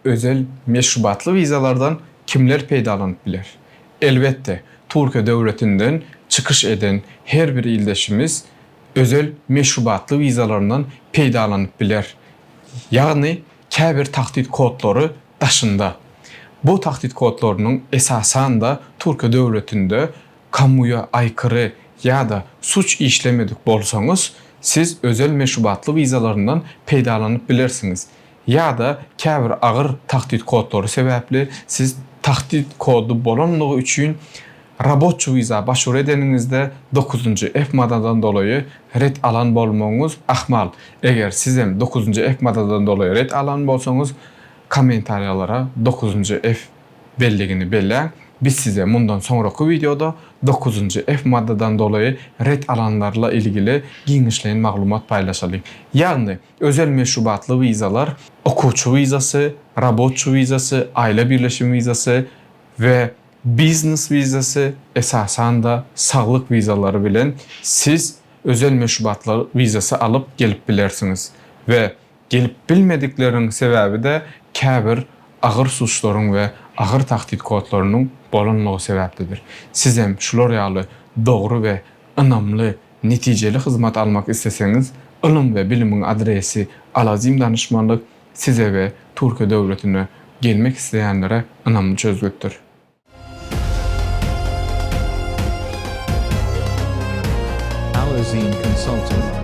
Özel meşrubatly wizalardan kimler peýdalanyp biler? Elbetde, Türkiýe döwletinden çykyş eden her bir ildeşimiz özel meşrubatly wizalaryndan peýdalanyp biler. Ýagny käbir tahdit kodlary daşynda. Bu tahdit kodlarynyň esasan-da Türkiýe döwletinde kamuýa aýkyry ýa-da suç işlemedik bolsaňyz, siz özel meşrubatly wizalaryndan peýdalanyp bilersiňiz. Ýa-da käbir agyr tahdit kodlary sebäpli siz tahdit kody bolanlygy üçin raboçi wiza başwur edeniňizde dokuzynjy F madadan dolaýy ret alan bolmagyňyz ahmal. Eger sizem dokuzynjy F madadan dolaýy ret alan bolsaňyz kommentariýalara dokuzynjy F belligini belläň. Biz size mundan soňraky wideoda dokuzynjy F maddadan dolaýy ret alanlarla ilgili giňişleýin maglumat paýlaşalyň. Ýagny Özel meşrubatly wizalar, okuwçy wizasy, raboçy wizasy, aýla birleşim wizasy we biznes wizasy, esasan-da saglyk wizalary bilen siz özel meşrubatly wizasy alyp gelip bilersiňiz we gelip bilmedikleriň sebäbi-de käbir agyr suçlaryň we agyr tahdit kodlarynyň bolanlygy sebäplidir. Sizem şular ýaly dogry we ynamly Netijeli hyzmat almak isleseňiz, ylym we bilimiň adresi Alazim danyşmanlyk size we Türkiýe döwletine gelmek isleýänlere ynamly çözgütdir. Alazim Consulting.